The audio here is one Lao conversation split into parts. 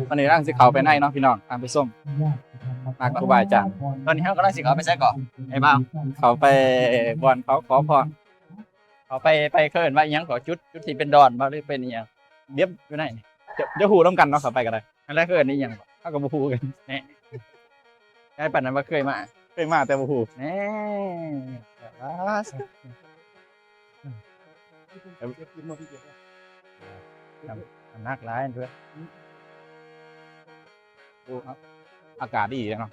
ຕອນນີ້ກຳລັງຊິເຂົ້າໄປໃນເນາະພີ່ນ້ອງທ່ານຜູ້ຊົມ ມາກັບຄູບາອາຈານ. ຕອນນີ້ເຮົາກຳລັງຊິເຂົ້າໄປໃສເກາະ ໄອ້ບ່າວ? ເຂົ້າໄປບ່ອນເຂົາຂໍພອນ ເຂົ້າໄປ ໄປ ເຂົາເອີ້ນວ່າອີ່ຫຍັງເກາະ ຈຸດ ຈຸດທີ່ເປັນດອນບໍ່ ຫຼືເປັນອີ່ຫຍັງ ດຽວຢູ່ໃນນີ້ ຈະ ຈະຮູ້ນຳກັນເນາະ ເຂົ້າໄປກໍໄດ້. ອັນໃດເຂົາເອີ້ນອີ່ຫຍັງ ເຮົາກໍບໍ່ຮູ້ຄືກັນ. ແນ່ ກາຍປານນັ້ນວ່າເຄີຍມາ ເຄີຍມາແຕ່ບໍ່ຮູ້. ແນ່ ນ້ຳໜັກຫຼາຍເດ້. ໂອ້ ອາກາດດີເນາະ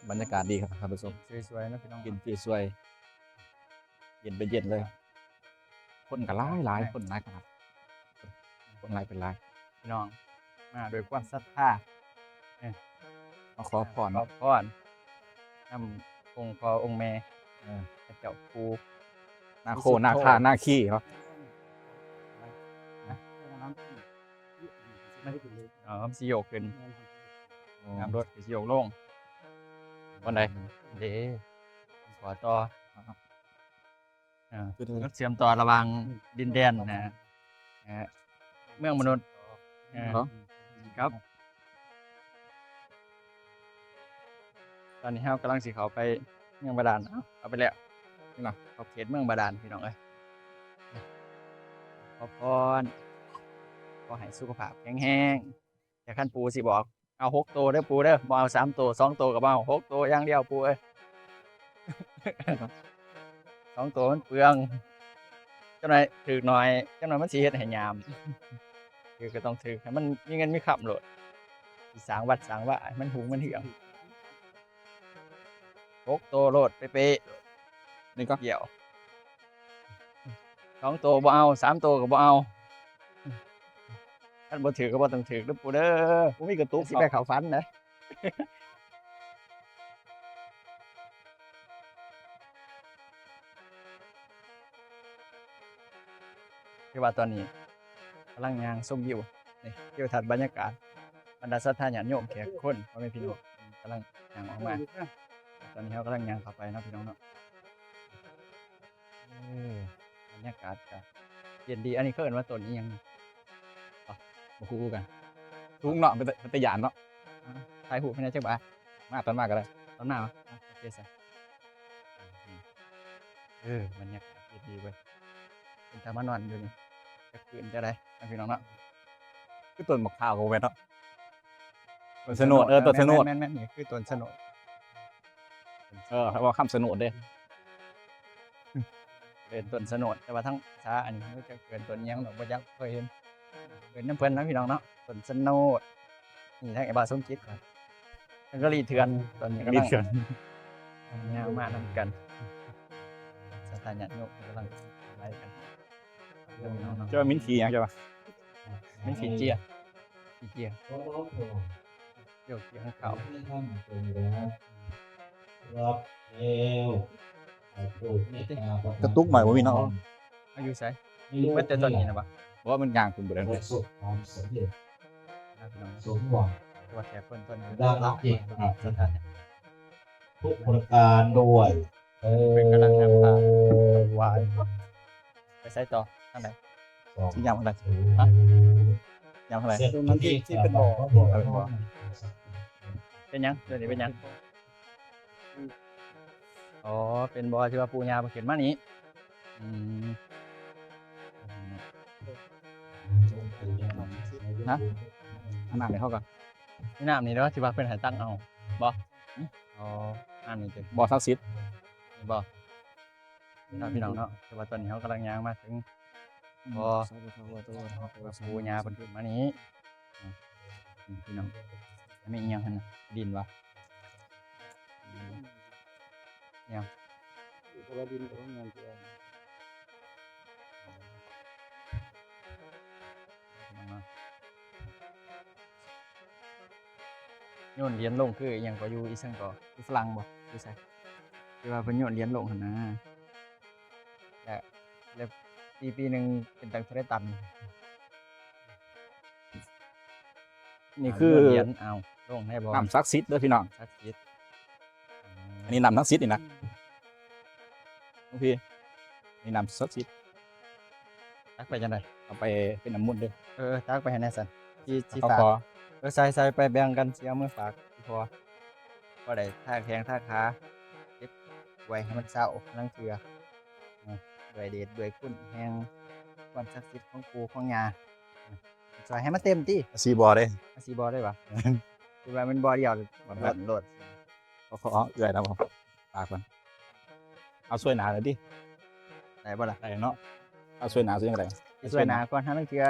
ບັນຍາກາດດີຄັບທ່ານຜູ້ຊົມ. ສວຍໆເນາະພີ່ນ້ອງ ເຢັນສວຍໆ ເຢັນເປັນເຢັນເລີຍ. ຄົນກໍຫຼາຍໆ ຄົນຫຼາຍຂະໜາດ ຄົນຫຼາຍເປັນຫຼາຍ ພີ່ນ້ອງມາດ້ວຍຄວາມສັດທາ ເອີ ມາຂໍພອນ ຂໍພອນນຳອົງພໍ່ອົງແມ່ ເອີ ພະເຈົ້າປູ່ ນາໂຄ ນາຄາ ນາຄີເນາະ. ເອົາ ມັນຊິໂຍກຂຶ້ນ ນ້ຳລົດກໍຊິໂຍກລົງ ບ່ອນໃດເດ້ ຂໍຕໍ່ ອ່າ ຈຸດເຊື່ອມຕໍ່ລະຫວ່າງດິນແດນນະ ເອີ ເມືອງມະນຸດ ເອີ ເນາະ ຄັບ. ຕອນນີ້ເຮົາກຳລັງຊິເຂົ້າໄປເມືອງບາດານ ເອົ້າ ເຂົ້າໄປແລ້ວ ນີ້ນະ ຂອບເຂດເມືອງບາດານ ພີ່ນ້ອງເອີຍ. ຂໍພອນ ຂໍໃຫ້ສຸຂະພາບແຂງແຮງ. ແຕ່ຄັນປູ່ຊິບອກ ເອົາຫົກໂຕເດີປູ່ເດີ ບໍ່ເອົາສາມໂຕ ສອງໂຕກໍບໍ່ເອົາ ຫົກໂຕຢ່າງດຽວປູ່ເອີຍ. ສອງໂຕມັນເປືອງ ຈັກໜ້ອຍຖືກໜ້ອຍ ຈັກໜ້ອຍມັນຊິເຮັດໃຫ້ຍາມ ຖືກກໍຕ້ອງຖືກ ໃຫ້ມັນມີເງິນມີຄຳໂລດ ຊິສ້າງວັດສ້າງວາໃຫ້ມັນຮຸ່ງມັນເຮືອງ. ຫົກໂຕໂລດເປະໆ ນີ້ກໍ ດຽວ ສອງໂຕບໍ່ເອົາ ສາມໂຕກໍບໍ່ເອົາ ຄັນບໍ່ຖືກກໍບໍ່ຕ້ອງຖືກເດີປູ່ເດີ ບໍ່ມີກະຕຸກ ຊິໄປເຂົ້າຝັນນະ. ຄືວ່າຕອນນີ້ກຳລັງຍ່າງຊົມວິວ ນີ້ ທິວທັດບັນຍາກາດ ບັນດາສັດທາຍາດໂຍມແຂກຄົນ ພໍ່ແມ່ພີ່ນ້ອງກຳລັງຍ່າງອອກມາ. ຕອນນີ້ເຮົາກຳລັງຍ່າງເຂົ້າໄປເນາະ ພີ່ນ້ອງເນາະ. ເອີ ບັນຍາກາດກະເຢັນດີ. ອັນນີ້ເຂົາເອີ້ນວ່າຕົ້ນອີ່ຫຍັງ? ບໍ່ຮູ້ຄືກັນ. ສູງເນາະ ເປັນຕາ ເປັນຕາຢ້ານເນາະ. ຖ່າຍຮູບໃຫ້ແດ່ຈັກບາດ. ມາຕອນມາກໍໄດ້. ຕອນມາຫວາ? ໂອເຄຊະ. ເອີ ບັນຍາກາດເຢັນດີເວີຍ. ເປັນຕາມານອນຢູ່ນີ້ ຈະຄືນຈັ່ງໃດ ພີ່ນ້ອງເນາະ. ຄືຕົ້ນໝາກພ້າວກໍບໍ່ແມ່ນເນາະ. ຕົ້ນສະໂນດ ເອີ ຕົ້ນສະໂນດ ແມ່ນໆ ນີ້ຄືຕົ້ນສະໂນດ. ເອີ ເຂົາເວົ້າຄຳສະໂນດເດ້ ເອີ້ນຕົ້ນສະໂນດ ແຕ່ວ່າທາງພາສາອັນນີ້ເຂົາຈະເອີ້ນຕົ້ນຫຍັງດອກ ບໍ່ຈັກ ເຄີຍເຫັນ ເອີ້ນນຳເພິ່ນນະ ພີ່ນ້ອງເນາະ ຕົ້ນສະໂນດ. ນີ້ທາງອ້າຍບ່າວສົມຈິດ ເພິ່ນກໍລີເຖື່ອນ ຕອນນີ້ກຳລັງ ລີເຖື່ອນ ຍ່າງມານຳກັນ ສັດທາຍາດໂຍມກຳລັງໄລ່ກັນ ເຈົ້າວ່າມິນຂີ້ຫຍັງເຈົ້າວ່າ? ມິນຂີ້ເຈຍ ຂີ້ເຈຍ ໂຍກຂີ້ຂອງເຂົາ. ກະຕຸກໃໝ່ບໍ່ມີເນາະ. ເອົາຢູ່ໃສ? ເບິດແຕ່ຕອນນີ້ນະບໍ່? ບໍ່ ມັນຍ່າງຂຶ້ນບໍ່ໄດ້. ສມຫວັງ ວ່າແຂກເພິ່ນ ເພິ່ນ ດັງເຈຕນາ ທຸກປະການດ້ວຍເທີດ. ເພິ່ນກຳລັງນຳພາຖວາຍ ໄປໃສຕໍ່? ທາງໃດ? ຊິຍ່າງທາງໃດ? ຮະ? ຍ່າງທາງໃດ? ທີ່ ທີ່ເປັນບໍ່ ເປັນຫຍັງ? ໂຕນີ້ເປັນຫຍັງ? ອໍ ເປັນບໍ່ ທີ່ວ່າປູ່ຍ່າເພິ່ນຂຶ້ນມານີ້? ອືມ ຮະ? ອາບນ້ຳໃຫ້ເຂົາກ່ອນ. ມີນ້ຳນີ້ເນາະ ທີ່ວ່າເພິ່ນໃຫ້ຕັກເອົາບໍ່? ອໍ ນ້ຳນີ້ຕິ? ບໍ່ສັກສິດ ນີ້ບໍ່? ເນາະ ພີ່ນ້ອງເນາະ ແຕ່ວ່າຕອນນີ້ເຮົາກຳລັງຍ່າງມາເຖິງ ອືມ ບໍ່ ສາທຸ ສາທຸ ສາທຸ ປູ່ຍ່າເພິ່ນຂຶ້ນມານີ້ ອືມ ພີ່ນ້ອງ ອັນນີ້ອີ່ຫຍັງຫັ້ນນະ? ດິນຫວາ? ອີ່ຫຍັງ? ໂຍນຫຼຽນລົງຄືອີ່ຫຍັງເກາະ ຢູ່ອີ່ສັງເກາະ ຢູ່ຝຣັ່ງບໍ່ ຢູ່ໃສ ທີ່ວ່າເພິ່ນໂຍນຫຼຽນລົງຫັ້ນນະ ແລ້ວ ແລ້ວປີ ປີໜຶ່ງເປັນຕັ້ງເທົ່າໃດຕັນ? ນີ້ຄື ໂຍນຫຼຽນ ອ້າວ ລົງໄດ້ບໍ່? ນ້ຳສັກສິດເດີພີ່ນ້ອງ ສັກສິດ ອັນນີ້ນ້ຳສັກສິດນີ້ນະ ຫຼວງພີ່ ນີ້ນ້ຳສັກສິດ. ຕັກໄປຈັ່ງໃດ? ເອົາໄປເປັນນ້ຳມົນເດີ. ເອີ ຕັກໄປໃຫ້ແດ່ຊັ້ນ. ທີ່ ທີ່ ເຂົາ ຝາກ ຂໍ ເອີ ໃສ່ ໃສ່ໄປແບ່ງກັນ ຊິເອົາມາຝາກອີ່ພໍ່ ບໍ່ໄດ້ທາແຂ້ງທາຂາ ເຈັບປ່ວຍໃຫ້ມັນເຊົາລາງເທື່ອ ເອີ ດ້ວຍເດດດ້ວຍຄຸນແຫ່ງຄວາມສັກສິດຂອງປູ່ຂອງຍ່າ ເອີ ຊ່ອຍໃຫ້ມັນເຕັມຕິ ສີ່ບໍ່ເດ້ ສີ່ບໍ່ໄດ້ຫວາ ຄິດວ່າແມ່ນບໍ່ດຽວ ບໍ່ ໂລດ ໂລດ ຂໍ ຂໍເອື້ອຍນຳ ຝາກກ່ອນ ເອົາຊ່ວຍໜ້າໜ່ອຍຕິ ໄດ້ບໍ່ລະ ໄດ້ເນາະ ເອົາຊ່ວຍໜ້າຊິຈັ່ງໃດ ຊ່ວຍໜ້າກ່ອນ ຫາລາງເທື່ອ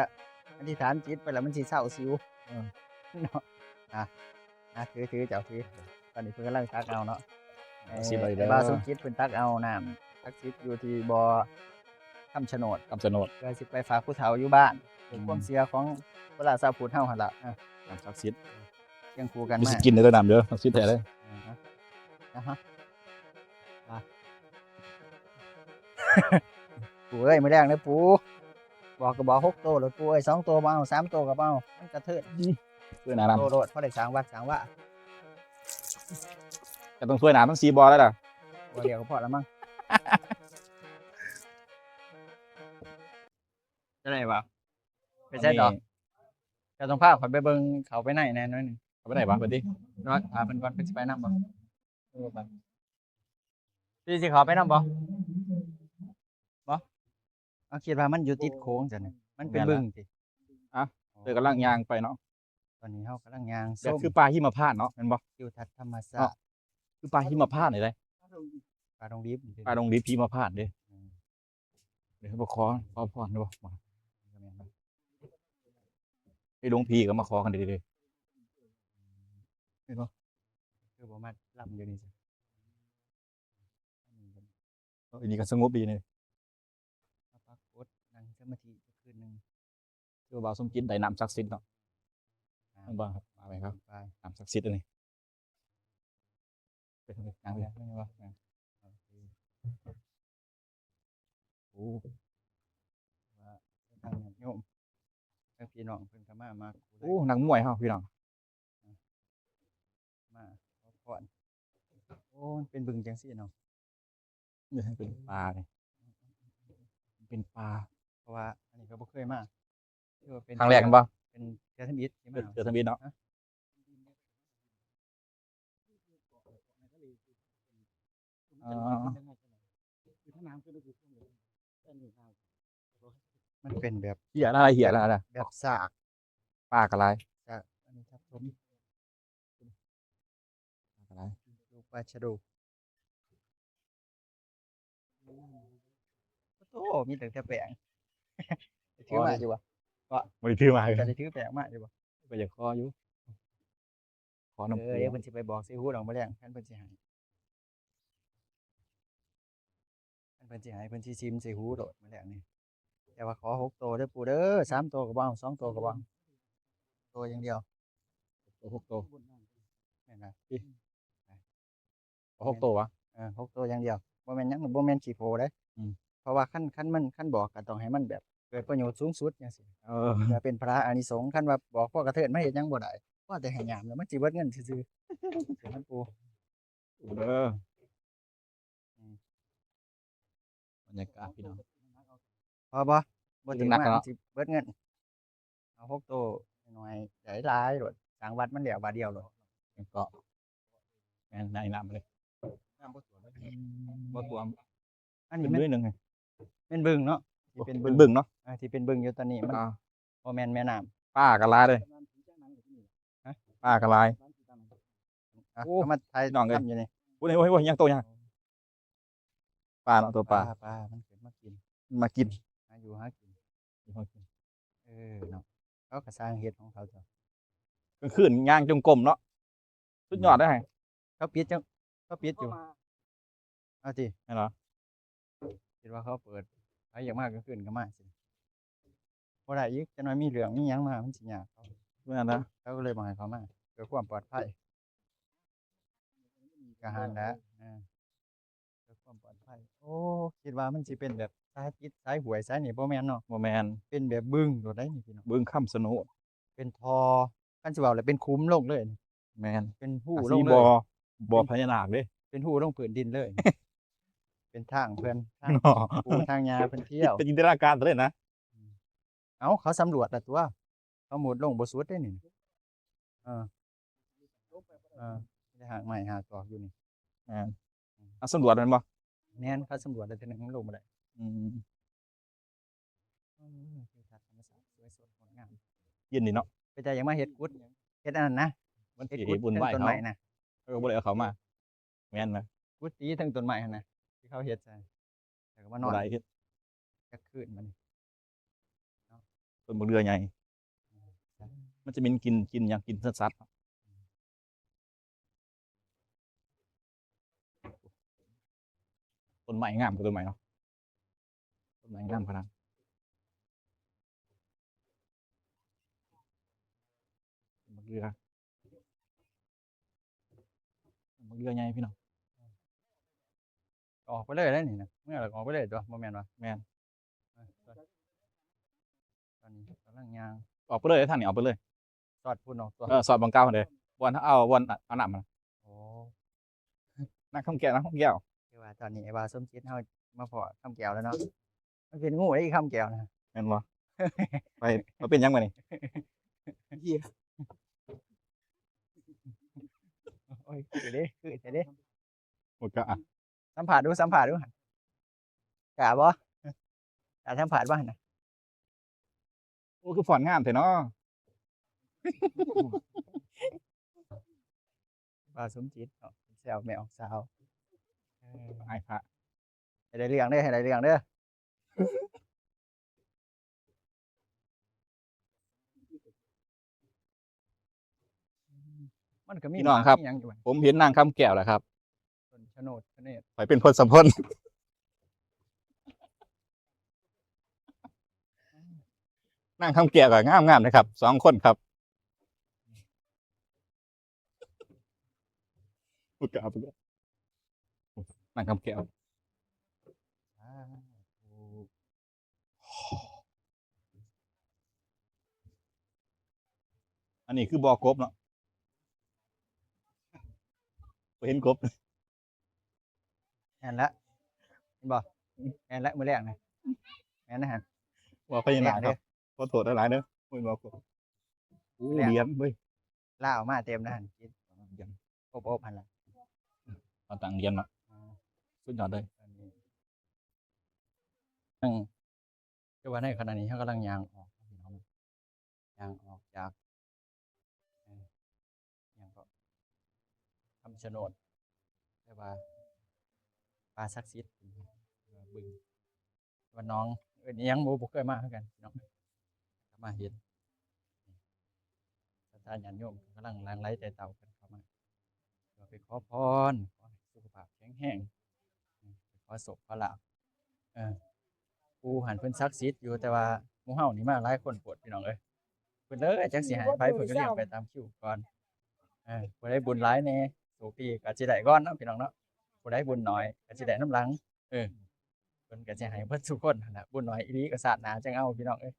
ອະທິຖານຈິດໄປແລ້ວມັນຊິເຊົາສິວ ເອີ ເນາະ ອ່ະ ອ່ະ ຖື ຖື ເຈົ້າຖື ຕອນນີ້ເພິ່ນກຳລັງຕັກເອົາເນາະ ເອີ ສິບເອົາອີກແລ້ວ ບ່າວສົມຈິດເພິ່ນຕັກເອົານ້ຳສັກສິດຢູ່ທີ່ບໍ່ ຄຳຊະໂນດ ຄຳຊະໂນດ ເພື່ອຊິໄປຝາກຜູ້ເຖົ້າຢູ່ບ້ານ ເປັນຄວາມເຊື່ອຂອງຄົນລາວຊາວພຸດເຮົາຫັ້ນລະ ນ້ຳສັກສິດ ຄຽງຄູ່ກັນມາ ຊິກິນເດີນ້ຳເດີ ສັກສິດແທ້ເດີ ອາຮະ ອາ ປູເອີຍ ມື້ແລງເດີປູ ບອກກໍບອກຫົກໂຕໂລດປູເອີຍ ສອງໂຕບໍ່ເອົາ ສາມໂຕກໍບໍ່ເອົາ ມັນກະເທີນ ເພື່ອໜ້ານ້ຳ ໂຕໂລດ ພໍໄດ້ສ້າງວັດສ້າງວາ ກໍຕ້ອງຊ່ວຍໜ້າມັນສີ່ບໍ່ແລ້ວລະ ບໍ່ດຽວກໍພໍລະມັງ ຈະໄດ້ຫວາ ໄປໃສຕໍ່ ເຈົ້າຕ້ອງພາຂ້ອຍໄປເບິ່ງ ເຂົ້າໄປໃນແດ່ໜ້ອຍໜຶ່ງ ເຂົ້າໄປໄດ້ຫວາ ເພິ່ນຕິ ເນາະ ຖາມເພິ່ນກ່ອນ ເພິ່ນຊິໄປນຳບໍ່ ເອີ ໄປ ຊິ ຊິເຂົ້າໄປນຳບໍ່ ບໍ່ ເອົາ ຄິດວ່າມັນຢູ່ຕິດໂຂງຊັ້ນ ມັນເປັນ ແມ່ນລະ ບຶງຕິ ອ່ະ ເອີ ກຳລັງຍ່າງໄປເນາະ ຕອນນີ້ເຮົາກຳລັງຍ່າງຊົມ ຄືປ່າຫິມະພານເນາະ ແມ່ນບໍ່ ທິວທັດທຳມະຊາດ ເນາະ ຄືປ່າຫິມະພານນີ້ເດ້ ປ່າດົງດິບ ປ່າດົງດິບຫິມະພານເດ້ ອືມ ເດີ ຂໍ ຂໍພອນເດ້ບໍ່ ໄອ້ຫຼວງພີ່ກໍມາຂໍກັນເດ້ ເຫັນບໍ່ ຄືບໍ່ມາລຳຢູ່ນີ້ຊະ ເອີ ອັນນີ້ກໍສະຫງົບດີນີ້ ມາພັກກົດນັ່ງສະມາທິຈັກຄືນໜຶ່ງ ຄືວ່າບ່າວສົມຈິດໄດ້ນ້ຳສັກສິດເນາະ ອ່າ ເບິ່ງເບິ່ງຄັບ ມາເບິ່ງຄັບ ໄປ ນ້ຳສັກສິດອັນນີ້ ເປັນຫຍັງເລີຍ ເຫັນບໍ່ ໂອ້ ວ່າທາງຍາດໂຍມ ທາງພີ່ນ້ອງເພິ່ນກໍມາ ມາ ໂອ້ ນັກມວຍເຮົາພີ່ນ້ອງ ມາຂໍພອນ ໂອ້ ມັນເປັນບຶງຈັ່ງຊີ້ເນາະ ເປັນປ່າເດ້ ເປັນປ່າ ເພາະວ່າອັນນີ້ກໍບໍ່ເຄີຍມາ ຖືວ່າເປັນ ຄັ້ງແລກແມ່ນບໍ່ ເປັນເທື່ອທຳອິດທີ່ມາ ເທື່ອທຳອິດເນາະ ເອີ ມັນເປັນແບບ ເຫຍລະ ເຫຍລະ ແບບສາກ ປາກໍຫຼາຍ ສາກ ອັນນີ້ທັບຖົມ ປາກໍຫຼາຍ ປາຊະໂດ ໂອ້ ມີຕັ້ງແຕ່ແປ້ງ ຖືມາຢູ່ບໍ່ ບໍ່ໄດ້ຖືມາ ຈະໄດ້ຖືແປ້ງມາຢູ່ບໍ່ ກໍຢາກຂໍຢູ່ ຂໍນຳ ເອີ ເພິ່ນຊິໄປບອກໃສ່ຫູດອກມື້ແລງ ຄັນເພິ່ນຊິໃຫ້ ຄັນເພິ່ນຊິໃຫ້ ເພິ່ນຊິຊິມໃສ່ຫູໂລດມື້ແລງນີ້ ແຕ່ວ່າຂໍຫົກໂຕເດີປູເດີ ສາມໂຕກໍບໍ່ເອົາ ສອງໂຕກໍບໍ່ເອົາ ໂຕຢ່າງດຽວ ໂຕ ຫົກໂຕ ແມ່ນລະ ຫົກໂຕຫວາ ເອີ ຫົກໂຕຢ່າງດຽວ ບໍ່ແມ່ນຫຍັງ ບໍ່ແມ່ນຂີ້ໂພເດ້ ອືມ ເພາະວ່າຄັນ ຄັນມັນ ຄັນບອກກໍຕ້ອງໃຫ້ມັນແບບເກີດປະໂຫຍດສູງສຸດຈັ່ງຊີ້ ເອີ ເພື່ອເປັນພະລາອານິສົງ ຄັນວ່າບອກພໍກະເທີນມາເຮັດຫຍັງບໍ່ໄດ້ ພໍແຕ່ໃຫ້ຍາມແລ້ວມັນຊິເບິດເງິນຊື່ໆ ເດີ ອືມ ບັນຍາກາດພີ່ນ້ອງ ພໍບໍ່? ບໍ່ຖືກມາ ມັນຊິເບິດເງິນ ເອົາຫົກໂຕໜ້ອຍໃຈຫຼາຍໂລດ ສ້າງວັດມັນແລ້ວບາດດຽວໂລດ ແມ່ນເກາະ ແມ່ນໃນນ້ຳເລີຍ ນ້ຳບໍ່ຖ້ວມເລີຍ ອືມ ບໍ່ຖ້ວມ ອັນນີ້ມັນ ເປັນໜ້ອຍໜຶ່ງ ແມ່ນບຶງເນາະ ທີ່ເປັນບຶງ ເປັນບຶງເນາະ ອ່າ ທີ່ເປັນບຶງຢູ່ຕອນນີ້ມັນ ອ່າ ບໍ່ແມ່ນແມ່ນ້ຳ ປາກໍຫຼາຍເລີຍ ຮະ ປາກໍຫຼາຍ ອ່ະ ໂອ້ ເອົາມາຖ່າຍ ພີ່ນ້ອງເອີຍ ທຳຢູ່ນີ້ ໂອ້ຍ ໂອ້ຍ ໂອ້ຍ ຍັງໂຕຍັງ ປາເນາະ ໂຕປາ ປາ ປາ ມັນຂຶ້ນມາກິນ ມາກິນ ຫາຢູ່ຫາກິນ ຢູ່ຫາກິນ ເອີ ເນາະ ເຂົາກໍສ້າງເຮັດຂອງເຂົາຕົວະ ກາງຄືນຍ່າງຈົງກົມເນາະ ສຸດຍອດເດ້ ເຂົາປິດຈັ່ງ ເຂົາປິດຢູ່ ເອົາຕິ ແມ່ນບໍ່? ຄິດວ່າເຂົາເປີດ ໃຜຢາກມາກາງຄືນກໍມາ ບໍ່ໄດ້ອີກ ຈັກໜ້ອຍມີເລື່ອງມີຫຍັງມາ ມັນຊິຍາກເຂົາ ແມ່ນນະ ເຂົາກໍເລີຍບໍ່ໃຫ້ເຂົາມາ ເພື່ອຄວາມປອດໄພ ກະຫັ້ນແຫຼະ ເອີ ເພື່ອຄວາມປອດໄພ ໂອ້ ຄິດວ່າມັນຊິເປັນແບບສາຍຈິດສາຍຫ້ວຍສາຍນີ້ ບໍ່ແມ່ນເນາະ ບໍ່ແມ່ນ ເປັນແບບບຶງໂລດໃດນີ້ພີ່ນ້ອງ ບຶງຄຳຊະໂນດ ເປັນທໍ່ ຄັນຊິເວົ້າແລ້ວເປັນຂຸມລົງເລີຍ ແມ່ນ ເປັນຮູລົງເລີຍ ບໍ່ ບໍ່ພະຍານາກເດ້ ເປັນຮູລົງພື້ນດິນເລີຍ ເປັນທາງເພິ່ນ ທາງ ເນາະ ປູ່ທາງຍ່າເພິ່ນທ່ຽວ ເປັນຈິນຕະນາການໄປເລີຍນະ ເອົ້າ ເຂົາສຳຫຼວດແລ້ວຕົວະ ເຂົາມຸດລົງບໍ່ສຸດເດ້ນີ້. ເອີ ເອີ ມີແຕ່ຮາກໄມ້ຮາກຕອກຢູ່ນີ້. ແມ່ນ. ເອົາສຳຫຼວດແມ່ນບໍ່? ແມ່ນ, ເຂົາສຳຫຼວດແລ້ວເທື່ອໜຶ່ງມັນລົງບໍ່ໄດ້. ອືມ. ເອີ ທິວທັດທຳມະຊາດສວຍສົດງົດງາມ ເຢັນດີເນາະ. ເປັນຕາຢາກມາເຮັດກຸດ ເຮັດອັນນັ້ນນະ ມັນເຮັດກຸດເທິງຕົ້ນໄມ້ນະ. ເອີ ບໍ່ໄດ້ເອົາເຂົ້າມາ. ແມ່ນນະ ກຸດຕີເທິງຕົ້ນໄມ້ຫັ້ນນະ ທີ່ເຂົາເຮັດໃສ່ ແລ້ວກໍມານອນ ບໍ່ໄດ້ເຮັດຈັກຄືນບັດນີ້. ຕົ້ນບັກເດືອໃຫຍ່ ມັນຈະມີກິ່ນ ກິ່ນຫຍັງ ກິ່ນສັດໆ. ຕົ້ນໄມ້ງາມກວ່າຕົ້ນໄມ້ເນາະ. ຕົ້ນໄມ້ງາມຂະໜາດ. ບັກເດືອ ບັກເດືອໃຫຍ່ພີ່ນ້ອງ. ອອກໄປເລີຍເດ້ນີ້ນະ ເມືອແລ້ວກໍອອກໄປເລີຍຕົວະ ບໍ່ແມ່ນຫວາ? ແມ່ນ. ຕອນນີ້ກຳລັງຍ່າງ ອອກໄປເລີຍທາງນີ້ ອອກໄປເລີຍ. ສອດພຸ້ນເນາະຕົວະ. ເອີ ສອດບ່ອນເກົ່າຫັ້ນເດ້ ບ່ອນເຮົາເອົາ ບ່ອນອາບນ້ຳຫັ້ນ. ໂອ້ ນາງຄຳແກ້ວ ນາງຄຳແກ້ວ. ຄືວ່າຕອນນີ້ອ້າຍບ່າວສົມຈິດເຮົາມາພໍ້ຄຳແກ້ວແລ້ວເນາະ. ມັນເປັນງູເດ້ຄຳແກ້ວນະ. ແມ່ນບໍ່? ໄປ ມາເປັນຫຍັງບັດນີ້? ໂອ້ຍ ຄືເດ້ ຄືແທ້ເດ້. ບໍ່ກ້າ. ສຳພາດດູ ສຳພາດດູ. ກ້າບໍ່? ກ້າສຳພາດບໍ່ຫັ້ນນະ? ໂອ້ ຄືຟ້ອນງາມແທ້ເນາະ. ບ່າວສົມຈິດເນາະ ແຊວແມ່ອອກສາວ. ເອີ ອ້າຍພະ ໃຫ້ໄດ້ເລື່ອງເດີ ໃຫ້ໄດ້ເລື່ອງເດີ. ມັນກໍມີ ພີ່ນ້ອງຄັບ ໝາກມີຫຍັງຢູ່ ຜົມເຫັນນາງຄຳແກ້ວແລ້ວຄັບ. ຕົ້ນຊະໂນດຊະເນດ ຂ້ອຍເປັນທົດສະພົນ. ນາງຄຳແກ້ວກໍງາມໆເດ້ຄັບ ສອງຄົນຄັບ. ບໍ່ກ້າ ບໍ່ກ້າ. ນາງຄຳແກ້ວ ອັນນີ້ຄືບໍ່ກົບເນາະ ບໍ່ເຫັນກົບ. ແມ່ນລະ ເຫັນບໍ່? ແມ່ນລະ ມື້ແລງນະ ແມ່ນນະຫັ້ນ. ບໍ່ພະຍານາກຄັບ ຂໍໂທດຫຼາຍໆເດີ ບໍ່ເຫັນບໍ່ກົບ. ໂອ້ ຫຼຽນເວີຍ ລາວມາເຕັມນະຫັ້ນ ກິນ ໂອບໆຫັ້ນລະ ມາຕັ້ງຫຼຽນເນາະ. ອືມ ສຸດຍອດເລີຍ. ອືມ ແຕ່ວ່າໃນຂະນະນີ້ເຮົາກຳລັງຍ່າງອອກ ຍ່າງອອກຈາກ ເອີ ຫຍັງເກາະ ຄຳຊະໂນດ ແຕ່ວ່າປ່າສັກສິດ ເອີ ບຶງ ວ່າໜອງ ເອີ້ນອີ່ຫຍັງ ບໍ່ ບໍ່ເຄີຍມາຄືກັນພີ່ນ້ອງ ມາເຫັນ ສັດທາຍາດໂຍມກຳລັງຫຼັ່ງໄຫຼໄຕ່ເຕົາກັນເຂົ້າມາ ເພື່ອໄປຂໍພອນ ຂໍໃຫ້ສຸຂະພາບແຂງແຮງ ຂໍໂຊກຂໍລາບ. ເອີ ປູ່ຫັ້ນເພິ່ນສັກສິດຢູ່ ແຕ່ວ່າໝູ່ເຮົານີ້ມາຫຼາຍຄົນໂພດ ພີ່ນ້ອງເອີຍ. ເພິ່ນເລີຍຈັກຊິໃຫ້ໃຜ ເພິ່ນກໍລຽງໄປຕາມຄິວກ່ອນ. ເອີ ຜູ້ໃດບຸນຫຼາຍແດ່ ໂຊກດີກໍຊິໄດ້ກ່ອນເນາະ ພີ່ນ້ອງເນາະ, ຜູ້ໃດບຸນໜ້ອຍກໍຊິໄດ້ນຳຫຼັງ. ເອີ ເພິ່ນກໍຊິໃຫ້ເບິດທຸກຄົນຫັ້ນລະ, ບຸນໜ້ອຍອີ່ຫຼີກໍຊາດໜ້າຈັ່ງເອົາ ພີ່ນ້ອງເອີຍ,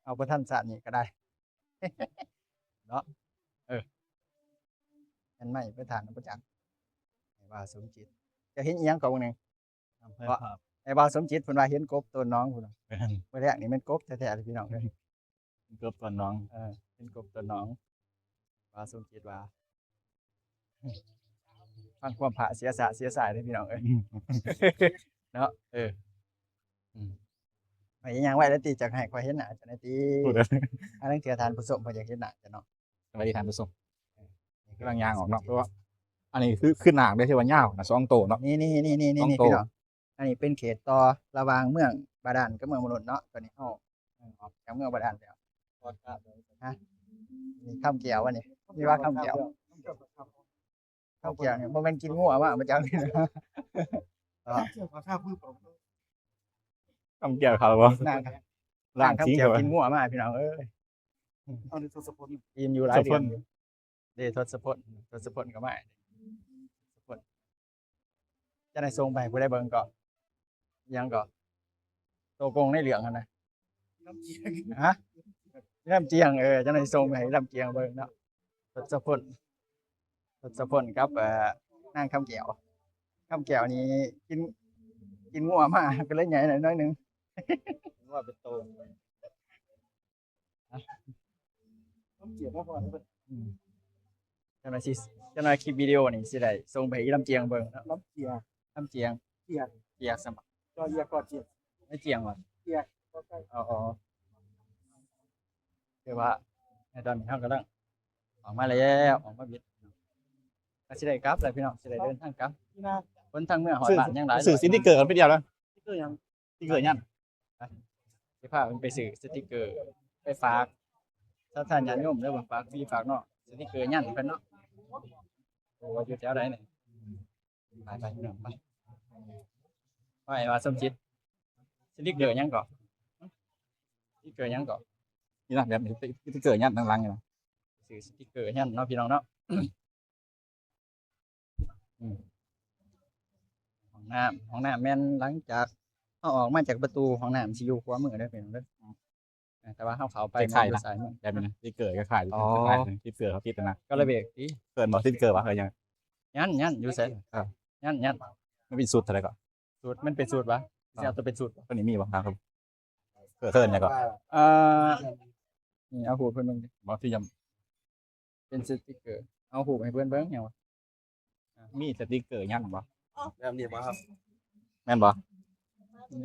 ເອົາບໍ່ທັນຊາດນີ້ກໍໄດ້ເນາະ. ເອີ ແມ່ນໄມ້ໄປຖານບໍ່ຈັກ. ອ້າຍບ່າວສົມຈິດ ເຈົ້າເຫັນອີ່ຫຍັງກໍເບິ່ງແດ່? ອ້າຍບ່າວສົມຈິດເພິ່ນວ່າເຫັນກົບຕົ້ນໜອງພຸ້ນ. ແມ່ນ ມື້ແລກນີ້ແມ່ນກົບແທ້ໆເລີຍ ພີ່ນ້ອງເອີຍ. ເປັນກົບຕົ້ນໜອງ. ເອີ ເປັນກົບຕົ້ນໜອງ. ບ່າວສົມຈິດວ່າ ຟັງຄວາມພະເສຍຊາດເສຍຊາຍເດີ ພີ່ນ້ອງເອີຍ ເນາະ. ເອີ ອືມ ໄປຍ່າງໄວແລ້ວຕິ ຈັກໃຫ້ຂ້ອຍເຫັນໜ້າເຈົ້າແດ່ຕິ. ອັນນັ້ນເທື່ອທ່ານຜູ້ຊົມເພິ່ນຢາກເຫັນໜ້າເຈົ້າເນາະ. ສະບາຍດີທ່ານຜູ້ຊົມ. ເອີ ກຳລັງຍ່າງອອກເນາະ ເພາະວ່າອັນນີ້ຄື ຄືນາງເດ້ ທີ່ວ່າຍາວນະ ສອງໂຕເນາະ. ນີ້ໆໆໆ ສອງໂຕ ພີ່ນ້ອງ. ອັນນີ້ເປັນເຂດຕໍ່ລະຫວ່າງເມືອງບາດານກັບເມືອງມະນຸດເນາະ. ຕອນນີ້ເຮົາ ເອີ ອອກຈາກເມືອງບາດານແລ້ວ. ຮະ ນີ້ຄຳແກ້ວວະນີ້? ມີວ່າຄຳແກ້ວ? ຄຳແກ້ວນີ້ບໍ່ແມ່ນກິນງົວມາບໍ່ຈັກ. ຄຳແກ້ວເຂົາບໍ່? ນາງ ນາງຄຳແກ້ວກິນງົວມາ ພີ່ນ້ອງເອີຍ. ເອົາ ນີ້ທົດສະພົນ ອີ່ມຢູ່ຫຼາຍເດືອນຢູ່. ເດ້ ທົດສະພົນ ທົດສະພົນກໍມາ ທົດສະພົນ. ຈະໄດ້ສົ່ງໄປໃຫ້ຜູ້ໃດເບິ່ງເກາະ? ຫຍັງເກາະ? ໂຕໂກງໃນເລື່ອງຫັ້ນນະ. ຮະ? ລຳຈຽງ. ເອີ ຈະໄດ້ສົ່ງໄປໃຫ້ລຳຈຽງເບິ່ງເນາະ. ທົດສະພົນ ທົດສະພົນກັບ ເອີ ນາງຄຳແກ້ວ. ຄຳແກ້ວນີ້ກິນ ກິນງົວມາ ກໍເລີຍໃຫຍ່ໜ້ອຍໜຶ່ງ. ງົວເປັນໂຕ. ຮະ? ອືມ ຈັ່ງໜ້ອຍຊິ ຈັ່ງໜ້ອຍຄລິບວິດີໂອນີ້ຊິໄດ້ສົ່ງໄປໃຫ້ອີ່ລຳຈຽງເບິ່ງເນາະ. ລຳຈຽງ ລຳຈຽງ ຈຽງ ຈຽງຊັ້ນບໍ? ຈອເຈຍກ ກອເຈຍກ ໃນຈຽງຫວາ? ຈຽງ ກໍໃກ້ ອໍ ອໍ ຄືວ່າໃນຕອນນີ້ເຮົາກຳລັງອອກມາແລ້ວ ອອກມາບິດ ກໍຊິໄດ້ກັບແລ້ວພີ່ນ້ອງ ຊິໄດ້ເດີນທາງກັບ. ຄົນທາງເມືອງຮອດບ້ານຍັງຫຼາຍ ຊື້ສະຕິກເກີກັນໄປດຽວນະ. ສະຕິກເກີຫຍັງ? ສະຕິກເກີຫຍັງ? ໄປ ຊິພາເພິ່ນໄປຊື້ສະຕິກເກີໄປຝາກສາທາລະນະຍາດໂຍມ ຫຼືວ່າຝາກພີ່ຝາກນ້ອງ. ສະຕິກເກີຫຍັງເພິ່ນເນາະ? ໂອ້ ຢູ່ແຖວໃດນີ້? ໄປ ໄປ ພີ່ນ້ອງ ໄປ. ວ່າ ວ່າສົມຈິດ ສະຕິກເກີຫຍັງເກາະ? ສະຕິກເກີຫຍັງເກາະ? ນີ້ນະ ແບບນີ້ ສະຕິກເກີຫຍັງທາງຫຼັງນີ້ນະ. ຊື້ສະຕິກເກີຫຍັງເນາະ ພີ່ນ້ອງເນາະ. ອືມ ຫ້ອງນ້ຳ ຫ້ອງນ້ຳແມ່ນຫຼັງຈາກເຮົາອອກມາຈາກປະຕູ ຫ້ອງນ້ຳຊິຢູ່ຂວາມືເດີພີ່ນ້ອງເດີ. ອາ ແຕ່ວ່າເຮົາເຂົ້າໄປ ຄ້າຍໆ ຢູ່ຊ້າຍມື ແບບນີ້ນະ. ສະຕິກເກີຄ້າຍໆ ອໍ ສະຕິກເກີເຂົາຕິດນະ. ກາລະເບກຕິ ເອີ້ນບໍ່ ສະຕິກເກີຫວາ ເອີ້ນຫຍັງ? ຍັນ ຍັນ ຢູ່ໃສ? ເອີ ຍັນ ຍັນ. ມັນເປັນຊຸດເທົ່າໃດເກາະ? ຊຸດ ມັນເປັນຊຸດຫວາ? ເອີ ຊິເອົາໂຕເປັນຊຸດບໍ່? ໂຕນີ້ມີບໍ່? ຫາ ເອີ ເອີ້ນຫຍັງເກາະ? ເອີ ນີ້ ເອົາຮູບເພິ່ນເບິ່ງ ບໍ່ ຊິຈຳ ເປັນສະຕິກເກີ ເອົາຮູບໃຫ້ເພິ່ນເບິ່ງຫຍັງວະ? ມີສະຕິກເກີຫຍັງບໍ່? ແບບນີ້ບໍ່ຄັບ? ແມ່ນບໍ່?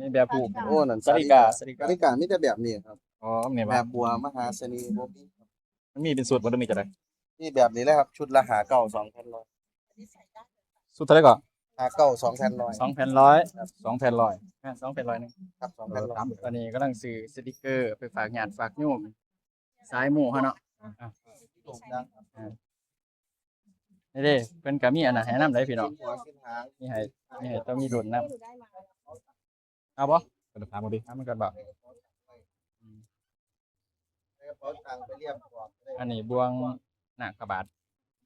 ມີແບບຮູບ ໂອ້ ນັ້ນ ສາລິກາ ສາລິກາ ສາລິກາມີແຕ່ແບບນີ້ຄັບ. ອໍ ແມ່ນບໍ່? ແມ່ບົວມະຫາສະເໜ່ບໍ່ມີ. ມັນມີເປັນຊຸດບໍ່ ຫຼືມີຈັ່ງໃດ? ມີແບບນີ້ແຫຼະຄັບ ຊຸດລະຫ້າເກົ້າ ສອງແຜ່ນຮ້ອຍ. ຊຸດເທົ່າໃດເກາະ? ຫ້າເກົ້າ ສອງແຜ່ນຮ້ອຍ ສອງແຜ່ນຮ້ອຍ ສອງແຜ່ນຮ້ອຍ ແມ່ນ ສອງແຜ່ນຮ້ອຍໜຶ່ງ ຄັບ ສອງແຜ່ນຮ້ອຍ. ຕອນນີ້ກຳລັງຊື້ສະຕິກເກີໄປຝາກຍາດຝາກໂຍມ ສາຍໝູ່ເຮົາເນາະ. ນີ້ເດ້ ເພິ່ນກໍມີອັນນັ້ນໃຫ້ນຳເດ້ພີ່ນ້ອງ ມີໃຫ້ ມີໃຫ້ ຕ້ອງມີລຸ້ນນຳ. ເອົາບໍ່? ເພິ່ນຖາມເອົາຕິ ຖາມມັນກ່ອນບໍ່? ອັນນີ້ບ່ວງນາກຂະບາດ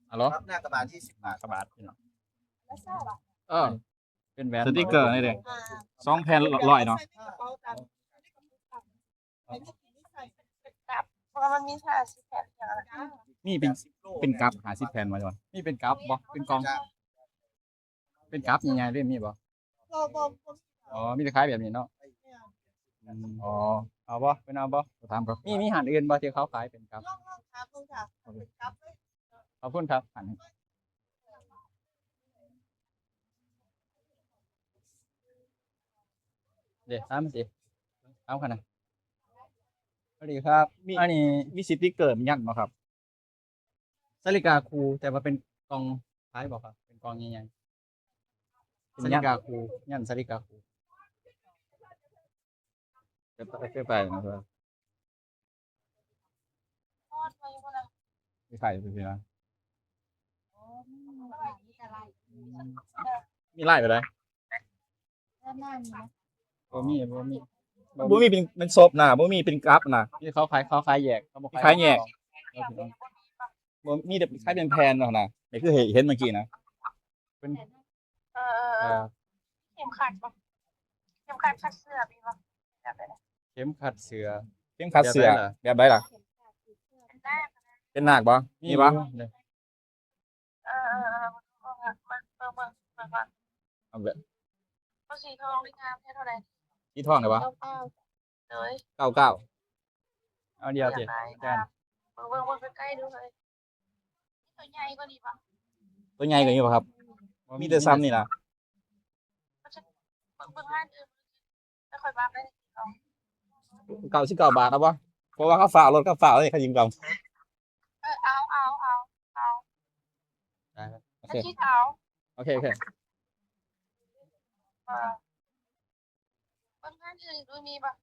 ອາໂຫຼ ນາກຂະບາດ ຊາວບາດ ນາກຂະບາດພີ່ນ້ອງ. ເອີ ເປັນແຫວນ ສະຕິກເກີນີ້ເດ້ ສອງແຜ່ນຮ້ອຍເນາະ. ເພາະວ່າມັນມີຫ້າສິບແຜ່ນ. ມີເປັນ ເປັນກັບຫ້າສິບແຜ່ນບໍ່? ມີເປັນກັບບໍ່? ເປັນກ່ອງ ເປັນກັບໃຫຍ່ໆເລີຍ ມີບໍ່? ບໍ່ ບໍ່ ບໍ່ມີ. ອໍ ມີແຕ່ຂາຍແບບນີ້ເນາະ. ແມ່ນ. ອໍ ເອົາບໍ່? ເພິ່ນເອົາບໍ່? ຖາມກ່ອນ ມີ ມີຮ້ານອື່ນບໍ່ທີ່ເຂົາຂາຍເປັນກັບ? ລອງ ລອງຖາມເບິ່ງ ຖ້າເປັນກັບເລີຍ. ຂອບຄຸນຄັບ. ເດ້ ຖາມຊິ ຖາມຄັນນະ. ສະຫວັດດີຄັບ ມີ ອັນນີ້ມີສະຕິກເກີຫຍັງບໍ່ຄັບ? ສາລິກາຄູ່ ແຕ່ວ່າເປັນກ່ອງຂາຍບໍ່ຄັບ? ເປັນກ່ອງໃຫຍ່ໆ ເປັນສາລິກາຄູ່ ຍັນສາລິກາຄູ່. ເປັນໄປ ເປັນໄປນະ ມີຂາຍຢູ່ຊີ້ນະ. ມີຫຼາຍປານໃດ? ບໍ່ມີ ບໍ່ມີ ບໍ່ມີເປັນ ເປັນສົບນະ ບໍ່ມີເປັນກັບນະ. ມີ ເຂົາຂາຍ ເຂົາຂາຍແຍກ ເຂົາບໍ່ຂາຍ ຂາຍແຍກ ບໍ່ ມີແຕ່ຂາຍເປັນແຜ່ນເນາະນະ. ນີ້ຄືເຫັນເມື່ອກີ້ນະ ເປັນ ເອີ ເອີ ເອີ ເອີ ເຂັມຂັດບໍ່? ເຂັມຂັດ ຂັດເສື້ອມີບໍ່? ແບບໃດ? ເຂັມຂັດເສື້ອ ເຂັມຂັດເສື້ອ ແບບໃດລະ? ແບບໃດລະ? ເປັນນາກ ເປັນນາກບໍ່? ມີບໍ່? ເອີ ເອີ ເອີ ເບິ່ງ ເບິ່ງ ເບິ່ງ ເບິ່ງ ເບິ່ງ ເອົາແບບ ເອົາສີທອງນີ້ງາມແທ້ ເທົ່າໃດ? ສີທອງໄດ້ບໍ່? ເກົ້າເກົ້າ ໂດຍ ເກົ້າເກົ້າ. ເອົາດຽວຕິ ຢາກໄດ້ ອາຈານ ເບິ່ງ ເບິ່ງ ເບິ່ງໃກ້ໆດູເຮີ້ຍ. ມີຕົວໃຫຍ່ກວ່ານີ້ບໍ່? ຕົວໃຫຍ່ກວ່ານີ້ບໍ່ຄັບ? ບໍ່ມີ ມີແຕ່ຊ່ຳນີ້ລະ. ເບິ່ງ ເບິ່ງຮ້ານອື່ນ ແລ້ວຄ່ອຍວ່າກັນອີກ. ເກົ້າສິບເກົ້າບາດເອົາບໍ່? ເພາະວ່າເຂົາຟ້າວລົດ ເຂົາຟ້າວເດ້ ເຂົາຍິງກ່ອນ. ເອີ ເອົາ ເອົາ ເອົາ ເອົາ ໄດ້ ໂອເຄ ເອົາ ໂອເຄ ໂອເຄ. ເອີ ເບິ່ງຮ້ານອື່ນອີກດູ ມີບໍ່?